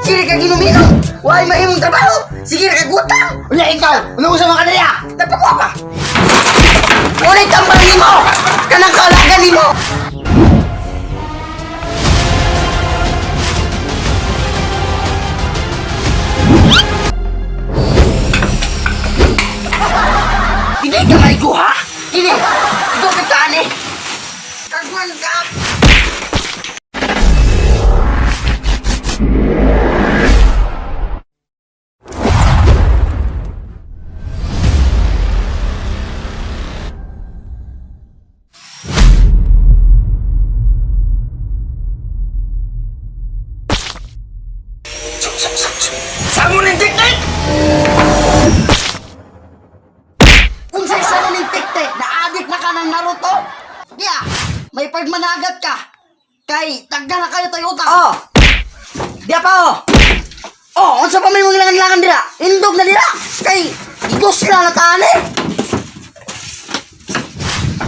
Sige ka ginuminom. Why mahimong trabaho? Sige ka gutang. Unya ikaw, ano sa mga kanila? Nagpakuha pa. Ulit ang bali mo. Kanang kaalagan nimo. Hindi ka maligo, ha? Hindi. Ikaw ka tani. Kagman ka. Samo ng tiktik! Kung sa isa ng tiktik, na-addict na ka ng Naruto, yeah, may pagmanagat ka. Kay, tagda na kayo tayo utang. Oh! Diya pa, oh! Oh, unsa pa may mga langan-langan dira? Indog na dira! Kay, igos na na taan eh!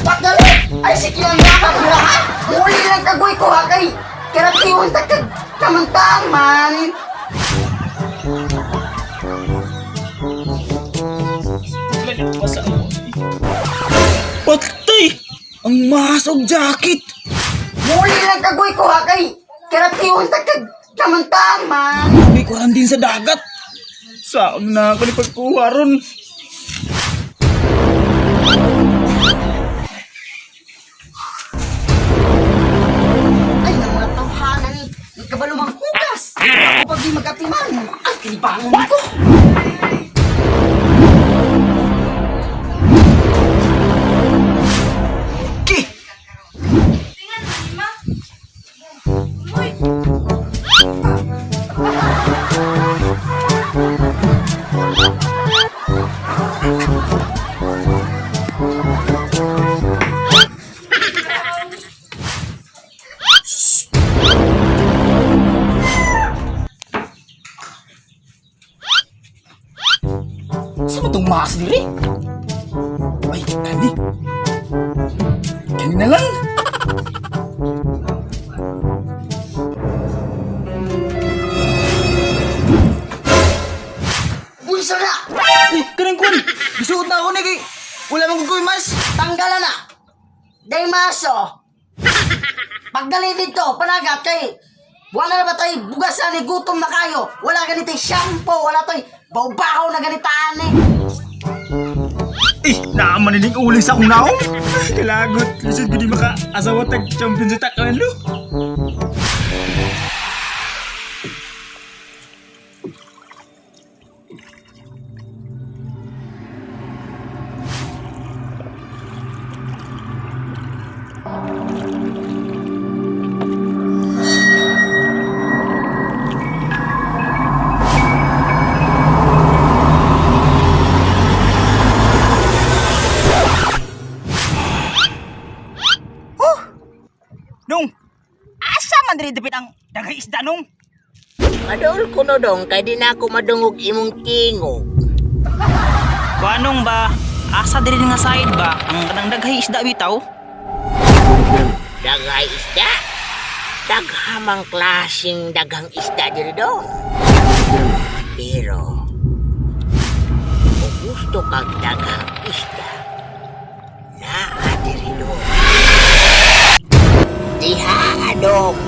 Pagdali! Ay, sige lang yakap dira ha! Muli lang kagoy ko ha, kay, karatiwan ta kag kamantaman! Patay! Ang masog jacket! Muli lang kagoy ko ha, kay, karatiwan ta kag kamantaman! May kuran din sa dagat. Saan na ako ni pagkuha ron? Ay, ang mga tawhana ni. Di ka ba lumanghugas? Ako pag di magkatiman. Ay, kinibangon ko. Ki! Saan ba itong mas diri? Ay, kani. Kani na lang. Unsa na! Eh, kanang kwan. Gisuot na ako ni kay. Wala man kong mas. Tanggalan na! Day maso! Pagdali dito, panagat kay... Wala na ba tayo bugasan ni gutom na kayo? Wala ganito shampoo, wala tayo bawbaw na ganitaan eh. Eh, naaman nining uling sa akong naong. Kalagot, lisod ko di maka asawa tag champion sa taekwondo. Nung, asa man diri dapit ang daghay isda nung? Madool ko no dong kay di na ako madungog imong tingog. Kuanong ba? Asa diri nga side ba ang kanang daghay isda bitaw? Daghay isda. Daghamang klaseng daghang isda diri dong. Pero kung gusto kag daghang isda, naa diri dong. Diha dong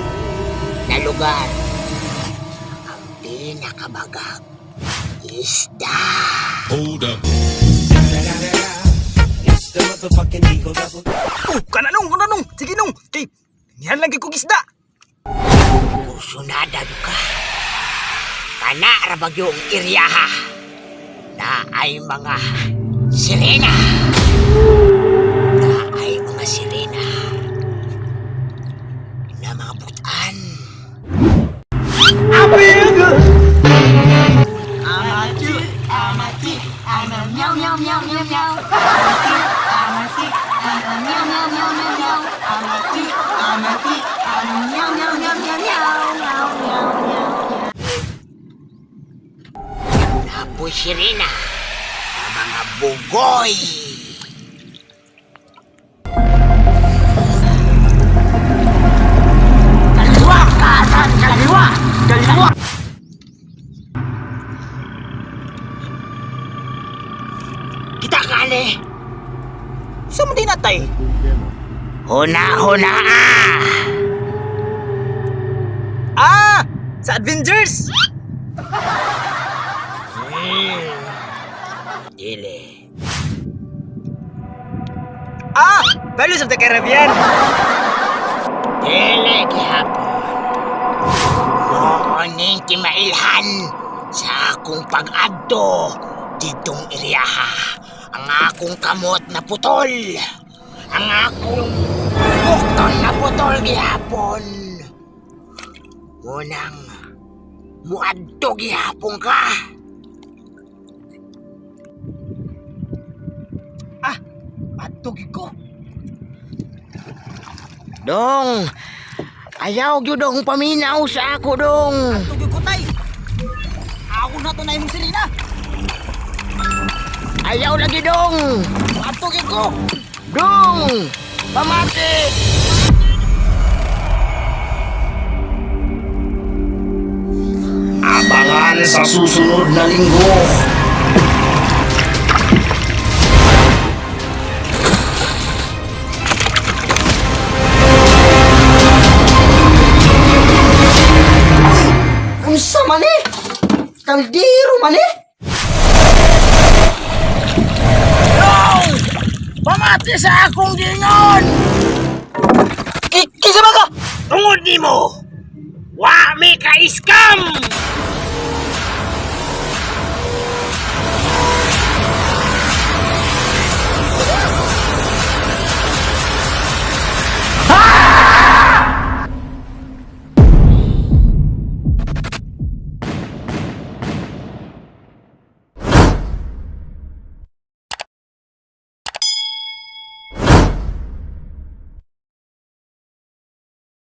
na lugar ang pinakabagag isda. Hold up. Oh, kana nung, kana nung. Sige nung. Kay niyan lang kay kog isda. Kursunada jud ka. Kana ra bagyo ang iryaha. Na ay mga sirena. Na ay mga sirena. Na mga butan. Amati, amati, ama meow meow meow meow meow. Amati, amati, ama meow meow meow meow meow. Amati, amati, ama meow meow meow meow meow meow meow meow. Napoy sirena. Na mga bugoy. Kaliwa, kanan, kaliwa, kaliwa. man eh? Sa man din natay? Huna huna ah. Ah! Sa Avengers! Dili. Ah! Pirates of the Caribbean! Dili gihapon. Mao ning kimailhan sa akong pag-adto didtong iriyaha. Ang akong kamot na putol. Ang akong bukton na putol gihapon. Munang muadto gihapon ka. Ah! Adto gid ko. Dong, ayaw gyud dong paminaw sa ako dong. Adto gyud ko tay. Ako na to na imong sirena. Ayaw lagi dong. Adto gyud ko. Dong, pamati. Abangan sa susunod na linggo. Unsa man eh? Kaldero man eh? Dong, pamati sa akong gingon. Kinsa ba ka? Tungod nimo, wa mi ka-scam.